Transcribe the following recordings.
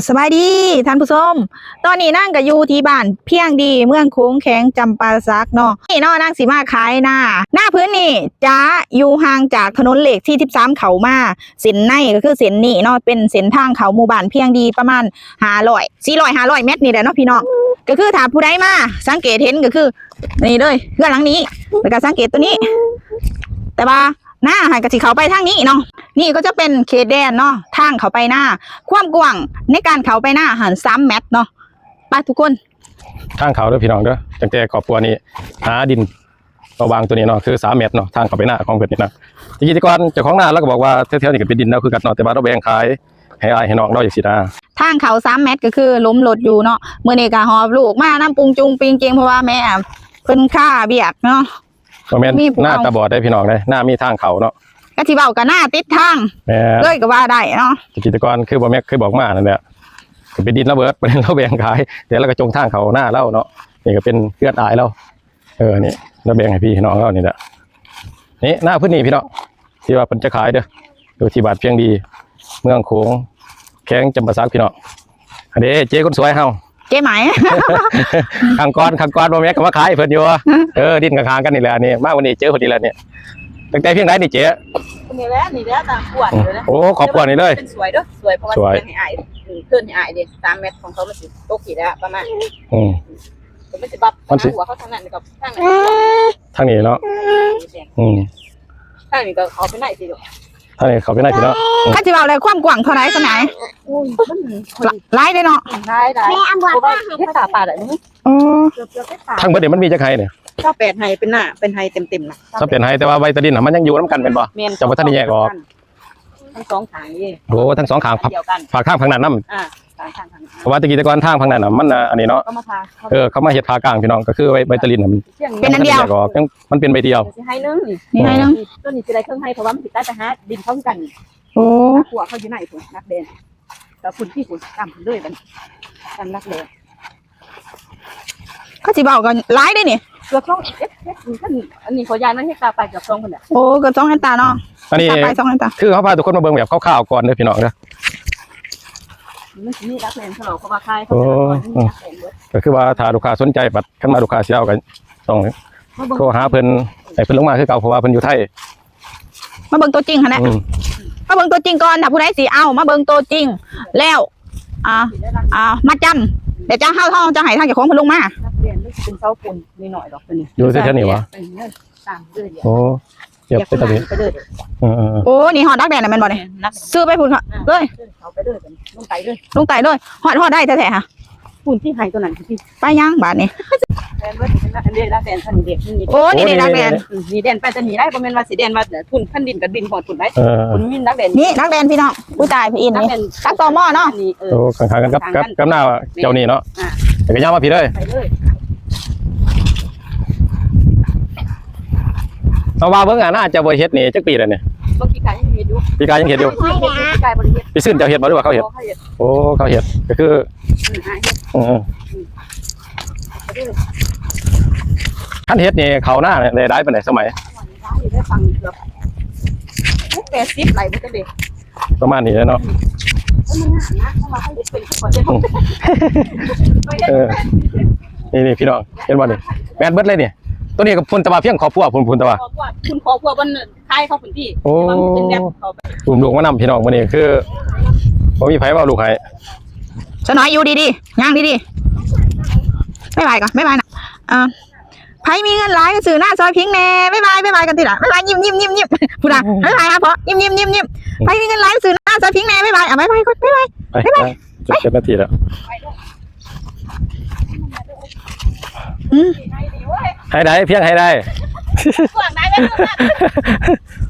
ສະບາຍດີທ່ານຜູ້ຊົມ, ຕອນນີ້ນາງກໍຢູ່ທີ່ບ້ານພຽງດີ ເມືອງໂຂງ ແຂວງຈຳປາສັກເນາະ. ນີ້ເນາະ ນາງຊິມາຂາຍນາ. ນາພື້ນນີ້ຈະຢູ່ຫ່າງຈາກຖະໜົນເລກທີສິບສາມເຂົ້າມາ ເສັ້ນໃນກໍຄືເສັ້ນນີ້ເນາະ, ເປັນເສັ້ນທາງເຂົ້າໝູ່ບ້ານພຽງດີປະມານຫ້າຮ້ອຍ ສີ່ຮ້ອຍ ຫ້າຮ້ອຍແມັດນີ້ແຫຼະເນາະພີ່ນ້ອງ. ກໍຄືຖ້າຜູ້ໃດມາສັງເກດເຫັນກໍຄືນີ້ເລີຍ ເຮືອນຫຼັງນີ້ ແລ້ວກໍສັງເກດຕົວນີ້ ແຕ່ວ່າ ນາຫັ້ນກໍຊິເຂົ້າໄປທາງນີ້ເນາະ. ນີ້ກໍຈະເປັນເຂດແດນເນາະ ທາງເຂົ້າໄປນາ. ຄວາມກວ້າງໃນການເຂົ້າໄປນາຫັ້ນສາມແມັດເນາະ. ໄປທຸກຄົນ ທາງເຂົ້າເດີພີ່ນ້ອງເດີ, ຕັ້ງແຕ່ຄອບຄົວນີ້ຫາດິນລະຫວ່າງຕົວນີ້ເນາະ ຄືສາມແມັດເນາະ ທາງເຂົ້າໄປນາຂອງເພິ່ນນີ້ນະ. ແຕ່ກີ້ແຕ່ກ່ອນເຈົ້າຂອງນາລາວກໍບອກວ່າແຖວໆນີ້ກໍເປັນດິນລາວຄືກັນເນາະ ແຕ່ວ່າລາວແບ່ງຂາຍໃຫ້ອ້າຍໃຫ້ນ້ອງລາວຈັ່ງຊີ້ນະ. ທາງເຂົ້າສາມແມັດກໍຄືຫຼົມລົດຢູ່ເນາະ. ມື້ນີ້ກໍຫອບລູກມານຳປຸງຈຸງປິງເກງ ເພາະວ່າແມ່ເພິ່ນຄາວຽກເນາະ. ບໍ່ແມ່ນນາຕາບອດເດ້ພີ່ນ້ອງເດ້, ນາມີທາງເຂົ້າເນາະ. ກໍຊິເວົ້າກໍນາຕິດທາງ ແມ່ນ ເລີຍກໍວ່າໄດ້ເນາະ.ແຕ່ກີ້ແຕ່ກ່ອນຄືບໍ່ແມັກເຄີຍບອກມານັ້ນແຫຼະ, ກໍເປັນດິນລາວເບີດ ລາວແບ່ງຂາຍ ແຕ່ລາວກໍຈົ່ງທາງເຂົ້ານາລາວເນາະ. ນີ້ກໍເປັນເຮືອນອ້າຍລາວ ເອີ ນີ້ລາວແບ່ງໃຫ້ພີ່ໃຫ້ນ້ອງລາວນີ້ແຫຼະ. ນີ້ນາພື້ນນີ້ພີ່ນ້ອງ ທີ່ວ່າເພິ່ນຈະຂາຍເດີ ຢູ່ທີ່ບ້ານພຽງດີ ເມືອງໂຂງ ແຂວງຈຳປາສັກພີ່ນ້ອງ. ອັນນີ້ເຈ້ຄົນສວຍເຮົາ ເຈ້ໄໝ ຄັ້ງກ່ອນ ຄັ້ງກ່ອນບໍ່ແມ່ນກໍມາຂາຍເພິ່ນຢູ່ ເອີ ດິນຂ້າງໆກັນນີ້ແຫຼະ. ນີ້ມາມື້ນີ້ເຈີເພິ່ນນີ້ແຫຼະນີ້. ຕັ້ງແຕ່ພຽງໃດນີ້ເຈ້? ນີ້ແຫຼະ ນີ້ແຫຼະ ຕາມຂວດນີ້ແຫຼະ. ໂອ້ ຄອບຄົວນີ້ເລີຍ ເປັນສວຍເດີ ສວຍ ເພາະວ່າຊິແບ່ງໃຫ້ອ້າຍ ເພິ່ນໃຫ້ອ້າຍເດ້ ສາມແມັດຂອງເຂົາມັນຊິຕົກທີ່ລະປະມານ ອືມ ມັນຊິບັບ ມັນຊິ ຫົວເຂົາທາງນັ້ນກັບທາງນັ້ນ ທາງນີ້ເນາະ ອືມ ທາງນີ້ກໍເຂົ້າໄປໃນຊິລູກ ທາງນີ້ເຂົ້າໄປໃນພີ່ເນາະ. ອືມ ຄັນຊິເວົ້າແລ້ວຄວາມກວ້າງເທົ່າໃດສ່ຳໃດ? ໂອ້ຍ ມັນຫຼາຍເດ້ເນາະ ຫຼາຍໆ ແມ່ອຳບວກ ເຮັດຕາປາໄດ້ ໂອ້ ເກືອບໆ ເຮັດຕາ ທັງເບິດນີ້ມັນມີຈັກໄຮ່ນີ້? ຊາວແປດໄຮ່ ເປັນນາ ເປັນໄຮ່ເຕັມໆນະ ຊາວແປດໄຮ່. ແຕ່ວ່າໄວຕາດິນນະມັນຍັງຢູ່ນຳກັນແມ່ນບໍ່? ແມ່ນ ເຈົ້າບໍ່ທັນໄດ້ແຍກອອກ ທັງສອງຂ້າງນີ້. ໂອ້ ທັງສອງຂ້າງ ຟາກທາງທາງນັ້ນນຳ ອ່າ ຟາກທາງທາງນັ້ນ ເພາະວ່າແຕ່ກີ້ແຕ່ກ່ອນທາງຝັ່ງນັ້ນນະ ມັນ ອ່າ ອັນນີ້ເນາະ ເຂົາມາທາ ເອີ ເຂົາມາເຮັດຜ່າກາງພີ່ນ້ອງ ກໍຄືໄວ ໄວຕາດິນນະ ມັນ ເປັນອັນດຽວ ມັນເປັນໃບດຽວ ມັນຊິໄຮ່ໜຶ່ງນີ້ ນີ້ໄຮ່ໜຶ່ງ ຕົວນີ້ຊິໄດ້ເຄິ່ງໄຮ່ ເພາະວ່າມັນຊິຕັດໄປຫາດິນເຂົາຄືກັນ. ໂອ້ ຄັວເຂົາຢູ່ໃນພຸ້ນ ຫຼັກແດນ ແລ້ວພຸ້ນທີ່ພຸ້ນ ຕາມພຸ້ນເລີຍ ບັດນີ້ ຕາມຫຼັກແດນ. ຄັນຊິເວົ້າກໍຫຼາຍເດ້ນີ້ ເກືອບສອງເຮັກຕາ ອັນນີ້ເຂົາຢ້ານມັນເຮັກຕາປາຍ ເກືອບສອງພຸ້ນແຫຼະ. ໂອ້ ເກືອບສອງເຮັກຕາເນາະ ອັນນີ້ ເຮັກຕາປາຍ ສອງເຮັກຕາ. ຄືເຮົາພາທຸກຄົນມາເບິ່ງແບບຄາວໆກ່ອນເດີພີ່ນ້ອງເດີ ມັນຊິມີຫຼັກແດນເຂົາເຈົ້າ ເພາະວ່າຂາຍເຂົາເຈົ້າ ກໍຄືວ່າຖ້າລູກຄ້າສົນໃຈ ບັດຄັນວ່າລູກຄ້າຊິເອົາກໍຕ້ອງໂທຫາເພິ່ນ ໃຫ້ເພິ່ນລົງມາຄືເກົ່າ ເພາະວ່າເພິ່ນຢູ່ໄທ. ມາເບິ່ງຕົວຈິງຫັ້ນແຫຼະ ອືມ ມາເບິ່ງຕົວຈິງກ່ອນ. ຖ້າຜູ້ໃດຊິເອົາ ມາເບິ່ງຕົວຈິງ ແລ້ວ ອ່າ ອ່າ ມາຈຳ ແລ້ວຈັ່ງເຮົາ ເຮົາຈະໃຫ້ທາງເຈົ້າຂອງເພິ່ນລົງມາ. ເປັນເສົາປູນນ້ອຍໆດອກຕົວນີ້ ຢູ່ແຖວໆນີ້ຫວາ? ເອີ ຕາມເລີຍ ໂອ້ ຢາກໄປທາງນີ້ ໄປເລີຍ ເອີໆໆ ໂອ້ ນີ້ຮອດຫຼັກແດນແລ້ວແມ່ນບໍ່ນີ້? ແມ່ນ ຊື້ໄປພຸ້ນເລີຍ ເຂົ້າໄປເລີຍ ລົງໃຕ້ເລີຍ ລົງໃຕ້ເລີຍ ຮອດ ຮອດໄດ້ແທ້ໆຫະ. ພຸ້ນທີ່ໄຮ່ຕົວນັ້ນ ໄປຍັງບາດນີ້? ແດນເບິດ ອັນນີ້ລະແດນ ອັນນີ້ເດ ໂອ້ ນີ້ເດ ນີ້ເດ ຫຼັກແດນ ນີ້ແດນໄປແຕ່ນີ້ໄດ້ ບໍ່ແມ່ນວ່າຊິແດນວ່າພຸ້ນ ຄັນດິນກໍດິນຮອດພຸ້ນໄດ້ ເອີ ພຸ້ນມີຫຼັກແດນ ນີ້ຫຼັກແດນພີ່ນ້ອງ. ອຸ້ຍຕາຍ ພະອິນນີ້ ຫຼັກແດນ ຕັກຕໍ່ໝໍ້ເນາະ ນີ້ ເອີ ໂອ້ ຂ້າງໆກັນກັບ ກັບ ກັບໜ້າເຈົ້ານີ້ເນາະ ອ່າ ແຕ່ກໍຍາວມາພີ້ເລີຍ ໄປເລີຍ. ເອົາວ່າເບິ່ງ ອາ ໜ້າຈະບໍ່ເຮັດນີ້ຈັກປີແລ້ວນີ້? ບໍ່ ປີກາຍຍັງເຮັດຢູ່ ປີກາຍຍັງເຮັດຢູ່ ປີກາຍບໍ່ໄດ້ເຮັດ ໄປຊືນເຈົ້າເຮັດບໍ່ ຫຼືວ່າເຂົາເຮັດ? ບໍ່ ເຂົາເຮັດ ໂອ້ ເຂົາເຮັດ ກໍຄື ອືມ ເຮັດ ເອີໆ ຄັນເຮັດນີ້ເຂົ້ານາໄດ້ຫຼາຍປານໃດສະໄໝ? ໄດ້ຟັງເກືອບແປດສິບໄລ່ບໍ່ຈັກເດ້ ປະມານນີ້ແຫຼະເນາະ ເອີ ນີ້ໆ ພີ່ນ້ອງ ເຫັນບໍ່ນີ້? ແມ່ນເບິດເລີຍນີ້ ຕົວນີ້ກໍພຸ້ນແຕ່ວ່າພຽງຄອບຄົວ ພຸ້ນ ພຸ້ນແຕ່ວ່າ ຄອບຄົວ ພຸ້ນຄອບຄົວເພິ່ນ ຂາຍເຂົາພຸ້ນຕິ ໂອ້ ແຕ່ວ່າມັນເປັນແບບເຂົາ ອຸ້ມລູກມານຳພີ່ນ້ອງ ມື້ນີ້ຄືບໍ່ມີໃຜເອົາລູກໃຫ້ ສາວນ້ອຍຢູ່ດີໆ ຍ່າງດີໆ ບາຍບາຍກ່ອນ ບາຍບາຍນະ ອ່າ ໃຜມີເງິນຫຼາຍກໍຊື້ນາຊອຍພິງແດ່ ບາຍບາຍ ບາຍບາຍກັນຕິລະ ບາຍບາຍ ຍິ້ມໆໆໆ ພຸ້ນນະ ບາຍບາຍຫາພໍ່ ຍິ້ມໆໆໆ ໃຜມີເງິນຫຼາຍກໍຊື້ນາຊອຍພິງແດ່ ບາຍບາຍ ອ່ະ ບາຍບາຍກ່ອນ ບາຍບາຍ ໄປ ໄປ ເຈັດນາທີແລ້ວ ອືມ ໃຫ້ໄດ້ ພຽງໃຫ້ໄດ້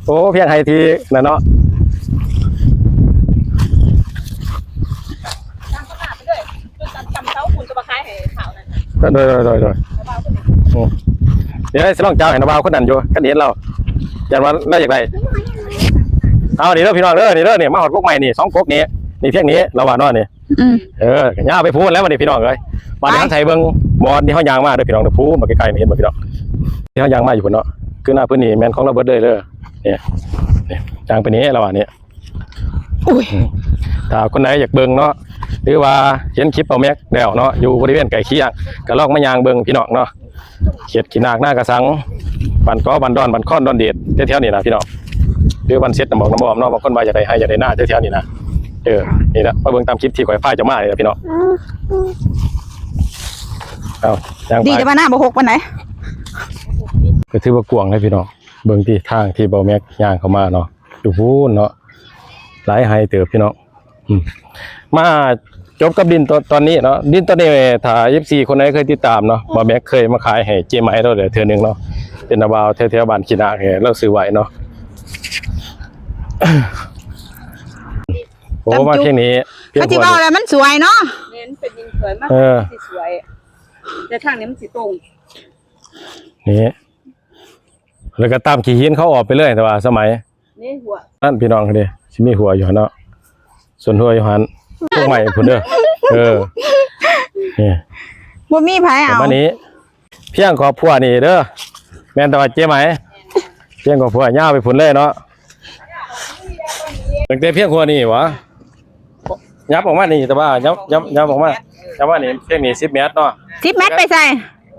ໂອ້ ພຽງໃຫ້ທີ່ນັ້ນເນາະ ໂດຍ ໂດຍ ໂດຍ ໂດຍ ອືມ ດຽວຊິລອງຈ້າງໃຫ້ນາບ່າວຄົນນັ້ນຢູ່ ຄັນເຫັນລາວ ຢ້ານວ່າລາວຢາກໄດ້ ເອົາ ນີ້ເດີພີ່ນ້ອງເດີ ນີ້ເດີ ນີ້ມາຮອດກົກໄມ້ນີ້ ສອງກົກນີ້ ນີ້ພຽງນີ້ ລາວວ່າເນາະນີ້ ອືມ ເອີ ກໍຍາວໄປພຸ້ນແລ້ວບັດນີ້ພີ່ນ້ອງເອີຍ ບາດນີ້ ໄປ ເຮົາໃສ່ເບິ່ງບ່ອນທີ່ເຮົາຍ່າງມາເດີພີ່ນ້ອງເດີ ພຸ້ນມາໃກ້ໆນີ້ ເຫັນບໍ່ພີ່ນ້ອງ ທີ່ເຮົາຍ່າງມາຢູ່ພຸ້ນເນາະ ຄືນາພື້ນນີ້ແມ່ນຂອງລາວເບິດເລີຍເດີ ນີ້ ນີ້ຍ່າງໄປນີ້ລາວວ່ານີ້ ອຸ້ຍ ຖ້າຄົນໃດຢາກເບິ່ງເນາະ ຫຼືວ່າເຫັນຄລິບເອົາແມັກແລ້ວເນາະ ຢູ່ບໍລິເວນໃກ້ຄຽງ ກໍລອງມາຍ່າງເບິ່ງພີ່ນ້ອງເນາະ ເຂດຂີ້ນາກນາກະສັງ ບ້ານກໍ ບ້ານດອນ ບ້ານຄອນ ດອນເດດ ແຖວໆນີ້ນະພີ່ນ້ອງ ຫຼືບ້ານເຊັດ ນ້ຳບອກ ນ້ຳອ້ອມເນາະ ບາງຄົນວ່າຢາກໄດ້ໄຮ່ຢາກໄດ້ນາແຖວໆນີ້ນະ ເອີ ນີ້ລະ ມາເບິ່ງຕາມຄລິບທີ່ຂ້ອຍພາເຈົ້າມານີ້ລະພີ່ນ້ອງ ເອົາ ຍ່າງໄປ ດີແຕ່ວ່ານ້ຳບໍ່ຫົກປານໃດ ກໍຖືວ່າກວ້າງເດ້ພີ່ນ້ອງ ເບິ່ງຕິ ທາງທີ່ເບົາແມັກຍ່າງເຂົ້າມາເນາະ ຢູ່ພຸ້ນເນາະ ຫຼາຍໄຮ່ເຕີບພີ່ນ້ອງ ອືມ ມາຈົບກັບດິນຕອນ ຕອນນີ້ເນາະ ດິນຕອນນີ້ ຖ້າເອັຟຊີຄົນໃດເຄີຍຕິດຕາມເນາະ ເບົາແມັກເຄີຍມາຂາຍໃຫ້ເຈໄໝລາວແລ້ວເທື່ອໜຶ່ງເນາະ ເປັນບ່າວແຖວໆບ້ານຂີ້ນາກ ເອີ ລາວຊື້ໄວ້ເນາະ ໂອ້ ມາເພງນີ້ ເຂົາຊິເວົ້າແລ້ວມັນສວຍເນາະ ແມ່ນ ເປັນດິນສວຍ ມາ ເອີ ມັນຊິສວຍ ແຕ່ທາງນີ້ມັນຊິຕົງ ນີ້ ແລ້ວກໍຕາມຂີ້ຫີນເຂົາອອກໄປເລີຍ ແຕ່ວ່າສະໄໝ ນີ້ຫົວ ນັ້ນພີ່ນ້ອງເດ້ ຊິມີຫົວຢູ່ຫັ້ນເນາະ ສວນຫົວຢູ່ຫັ້ນ ພວກໃໝ່ພຸ້ນເດີ ເອີ ນີ້ ບໍ່ມີໃຜເອົາ ປະມານນີ້ ພຽງຄອບຄົວນີ້ເດີ ແມ່ນແຕ່ວ່າເຈໄໝ ພຽງຄອບຄົວຍາວໄປພຸ້ນເລີຍເນາະ ຕັ້ງແຕ່ພຽງຫົວນີ້ຫວາ ຍັບອອກມານີ້ ແຕ່ວ່າຍັບ ຍັບ ຍັບອອກມາ ແຕ່ວ່ານີ້ ເພຽງນີ້ສິບແມັດເນາະ ສິບແມັດໄປໃສ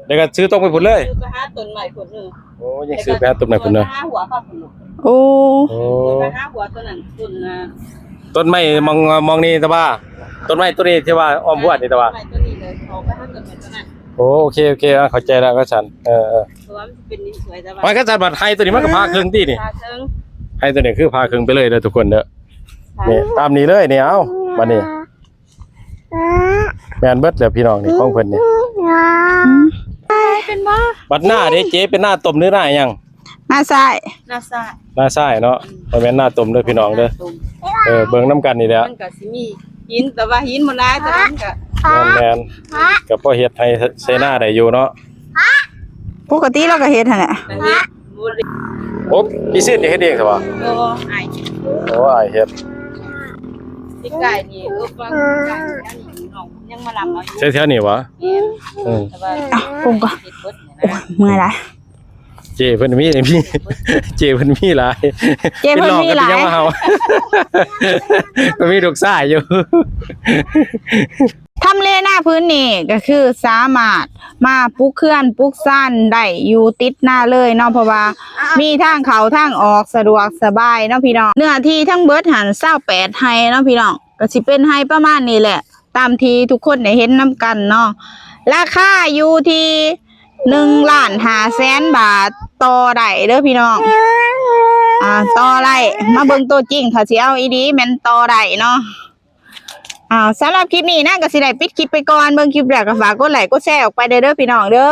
ແລ້ວກໍຊື້ຕົງໄປພຸ້ນເລີຍ ຊື້ໄປຫາຕົ້ນໄມ້ພຸ້ນເດີ ໂອ້ ຍັງຊື້ໄປຫາຕົ້ນໄມ້ພຸ້ນເດີ ໄປຫາຫົວເຂົາພຸ້ນ ໂອ້ ໂອ້ ໄປຫາຫົວຕົ້ນນັ້ນ ຕົ້ນ ອ່າ ຕົ້ນໄມ້ໝ່ອງ ໝ່ອງນີ້ ແຕ່ວ່າຕົ້ນໄມ້ໂຕນີ້ທີ່ວ່າອ້ອມຫົວນີ້ ແຕ່ວ່າຕົ້ນໄມ້ໂຕນີ້ເລີຍ ອອກໄປຫາຕົ້ນໄມ້ໂຕນັ້ນ ໂອ້ ໂອເຄ ໂອເຄ ອ່າ ເຂົ້າໃຈແລ້ວ ວ່າຊັ້ນ ເອີ ເອີ ເພາະວ່າມັນຊິເປັນດິນສວຍ ແຕ່ວ່າ ວ່າຄັນຊັ້ນບັດໄຮ່ໂຕນີ້ມັນກໍຜ່າເຄິ່ງຕິນີ້ ຜ່າເຄິ່ງ ໄຮ່ໂຕນີ້ຄືຜ່າເຄິ່ງໄປເລີຍເດີທຸກຄົນເດີ ຜ່າ ນີ້ ຕາມນີ້ເລີຍນີ້ ເອົາ ບັດນີ້ ແມ່ນເບິດແລ້ວພີ່ນ້ອງນີ້ ຂອງເພິ່ນນີ້ ອືມ ເປັນບໍ່ ບັດໜ້າເດ້ເຈ ເປັນໜ້າຕົມ ຫຼືໜ້າຫຍັງ ໜ້າຊາຍ ໜ້າຊາຍ ໜ້າຊາຍເນາະ ບໍ່ແມ່ນໜ້າຕົມເດີພີ່ນ້ອງເດີ ເອີ ເບິ່ງນຳກັນນີ້ແຫຼະ ມັນກໍຊິມີຫີນ ແຕ່ວ່າຫີນບໍ່ຫຼາຍ ແຕ່ວ່າມັນກໍ ແມ່ນໆ ກໍພໍເຮັດໄຮ່ໄຊນາໄດ້ຢູ່ເນາະ ປົກກະຕິລາວກໍເຮັດຫັ້ນແຫຼະ ກໍເຮັດ ໂອ້ ພີ່ຊິດນີ້ເຮັດເອງຊະບໍ່ ໂອ້ ອ້າຍເຮັດ ໂອ້ ອ້າຍເຮັດ ປີກາຍນີ້ ເອີ ຟັງປີກາຍນີ້ ອັນນີ້ນ້ອງຍັງມາລຳເອົາຢູ່ ແຖວໆນີ້ຫວາ ແມ່ນ ອືມ ແຕ່ວ່າ ອ່ະ ປຸງກ່ອນ ເຮັດເບິດນີ້ນະ ໂອ້ຍ ເມື່ອຍຫຼາຍ ເຈເພິ່ນມີ ມີ ເຈເພິ່ນມີຫຼາຍ ເຈເພິ່ນມີຫຼາຍ ເປັນຮອງກັນ ຍັງມາເຮົາ ກໍມີລູກຊາຍຢູ່ ທຳເລນາພື້ນນີ້ກໍຄືສາມາດມາປຸກເຮືອນປຸກຊານໄດ້ຢູ່ຕິດນາເລີຍເນາະ ເພາະວ່າມີທາງເຂົ້າທາງອອກສະດວກສະບາຍເນາະພີ່ນ້ອງ ເນື້ອທີ່ທັງເບິດຫັ້ນຊາວແປດໄຮ່ເນາະພີ່ນ້ອງ ກໍຊິເປັນໄຮ່ປະມານນີ້ແຫຼະ ຕາມທີ່ທຸກຄົນໄດ້ເຫັນນຳກັນເນາະ ລາຄາຢູ່ທີ່ໜຶ່ງລ້ານຫ້າແສນບາດ ຕໍ່ໄດ້ເດີພີ່ນ້ອງ ອ່າ ຕໍ່ໄດ້ ມາເບິ່ງໂຕຈິງ ຖ້າຊິເອົາອີ່ຫຼີແມ່ນຕໍ່ໄດ້ເນາະ ອ່າ ສຳລັບຄລິບນີ້ນາກໍຊິໄດ້ປິດຄລິບໄປກ່ອນ ເບິ່ງຄລິບແລ້ວກໍຝາກກົດໄລ້ກົດແຊອອກໄປເດີ ເດີພີ່ນ້ອງເດີ.